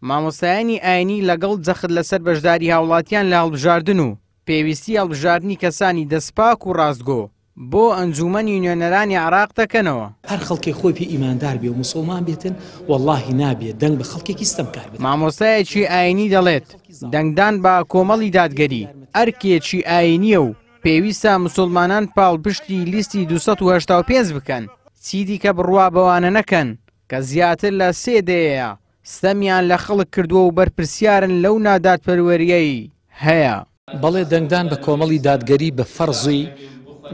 مامۆستایانی ئاینی لەگەڵ جەخت لەسەر بەشداری هاوڵاتیان لە هەڵبژاردن و پێویستی هەڵبژاردنی کەسانی دەستپاک و ڕاستگۆ بۆ ئەنجوومەنی نوێنەرانی عێراق دەکەنەوە. هەر خەڵکێک خۆی پێ ئیماندار بێ و موسوڵمان بێتن وەڵاهی نابێ دەنگ بە خەڵکێکی ستەمکار بدات. مامۆستایەکی ئاینی دەڵێت، دەنگدان بە کۆمەڵی دادگەری ئەرکێکی ئاینییە و پێویستە موسوڵمانان پاڵپشتی لیستی 285 بکەن، چیدیکە بڕوا بەوانە نەکەن کە زیاتر لە سێ دەیەیە ستەمیان لە خەڵک کردووە و بەرپرسیارن لەو نادادپەروەرییەی هەیە. بەڵێ دەنگدان بە کۆمەڵی دادگەری بە فەرزی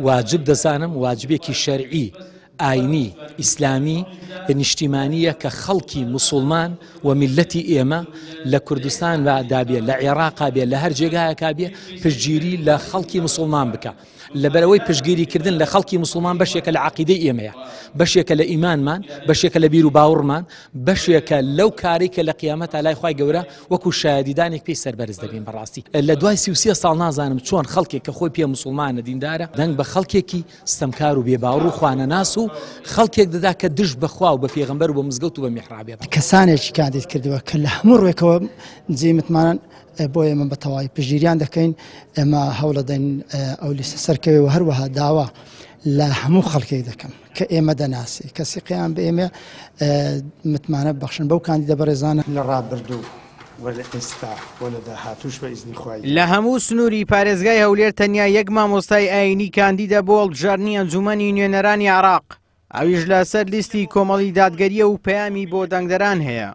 واجب دەزانم، واجبێکی شەرعی، ئاینی، ئیسلامی، نیشتیمانییە کە خەڵکی موسوڵمان و میللەتی ئێمە لە کوردستان دا بێ، لە عێراقا بێ، لە هەر جێگایەکا بێ پشتگیری لە خەڵکی موسوڵمان بکا. لەبەرئەوەی پشتگیری کردن لە خەڵکی موسڵمان بەشێکە لە عەقیدەی ئێمەیە، بەشێکە لە ئیمانمان، بەشێکە لە بیروباوڕمان، بەشێکە لەو کارەی کە لە قیامەتا لای خوای گەورە وەکو شایەدیدانێک پێی سەربەرز دەبین. بەڕاستی لە دوای 33 ساڵ نازانم چۆن خەڵکێک کە خۆی پێ موسڵمانە دیندارە دەنگ بە خەڵکێکی ستەمکار و بێباوڕ و خوانەناس و خەڵکێک دەدا کە دژ بە خوا و بە پێغەمبەر و بە مزگەوت و بە میحرابێ. کەسانێکی کاندید کردووە کە لە هەموو ڕووێکەوە جێی متمانەن، بۆیە ئێمە بە تەواوی پشتگیریان دەکەین، ئێمە هەوڵەدەین ئەو لیستە سەرکەوێ و هەروەها داوا لە هەموو خەڵکێک دەکەم کە ئێمە دەناسی کە سیقیان بە ئێمە متمانە بەخشن بەو کاندیدە بەڕێزانە. لە ڕابردوو و لە ئێستا و لە داهاتووش بە ئیزنی خوای گەورە. لە هەموو سنووری پارێزگای هەولێر تەنیا یەک مامۆستای ئایینی کاندیدە بۆ هەڵبژاردنی ئەنجوومەنی نوێنەرانی عێراق، ئەویش لەسەر لیستی کۆمەڵی دادگەرییە و پەیامی بۆ دەنگدەران هەیە.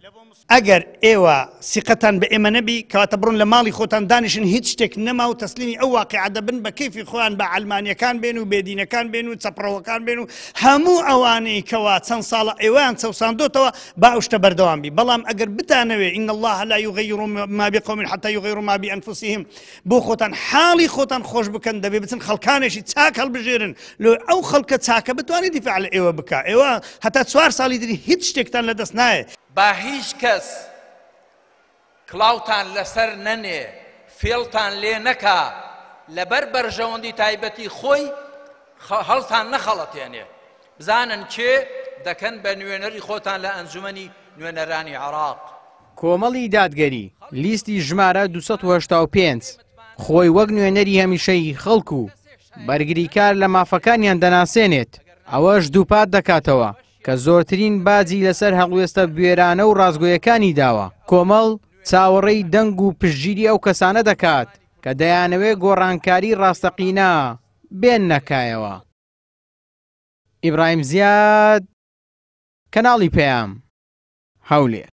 ئەگەر ئێوە سیقەتان بە ئێمە نەبی، کەواتە بڕۆن لە ماڵی خۆتان دانیشن، هیچ شتێک نەما و تەسلیمی ئەو واقیعە دەبن، بە کەیفی خۆیان بە عەلمانیەکان بێن و بێدینەکان بێن و چەپڕەوەکان بێن و هەموو ئەوانەی کەوا چەند ساڵە ئێوەیان چەوساندۆتەوە با ئەو شتە بەردەوام بی. بەڵام ئەگەر بتانەوێ ان اللە لا یغیر ما بقوم حتی یغیروا ما بانفسهم، بۆ خۆتان حاڵی خۆتان خۆش بکەن دەبێ بچن خەڵکانێکی چاک هەڵبژێرن لۆ ئەو خەڵکە چاکە بتوانێت دیفاع لە ئێوە بکا ئێوە هەتا چوار ساڵی تری هیچ شتێکتان لە دەست نایە. با هیچ کەس کڵاوتان لەسەر نەنێ، فێڵتان لێ نەکا، لەبەر بەرژەوەندی تایبەتی خۆی هەڵتان نەخەڵەتێنێ. بزانن کێ دەکەن بە نوێنەری خۆتان لە ئەنجومەنی نوێنەرانی عێراق. کۆمەڵی دادگەری، لیستی ژمارە 285، خۆی وەک نوێنەری هەمیشەیی خەڵک و بەرگریکار لە مافەکانیان دەناسێنێت، ئەوەش دووپات دەکاتەوە کە زۆرترین باجی لەسەر هەڵوێستە بوێرانە و ڕاستگۆیەکانی داوە. کۆمەڵ چاوەڕێی دەنگ و پشتگیری ئەو کەسانە دەکات کە دەیانەوێت گۆڕانکاری ڕاستەقینە بێننە کایەوە. ئیبراهیم زیاد، کەناڵی پەیام، هەولێر.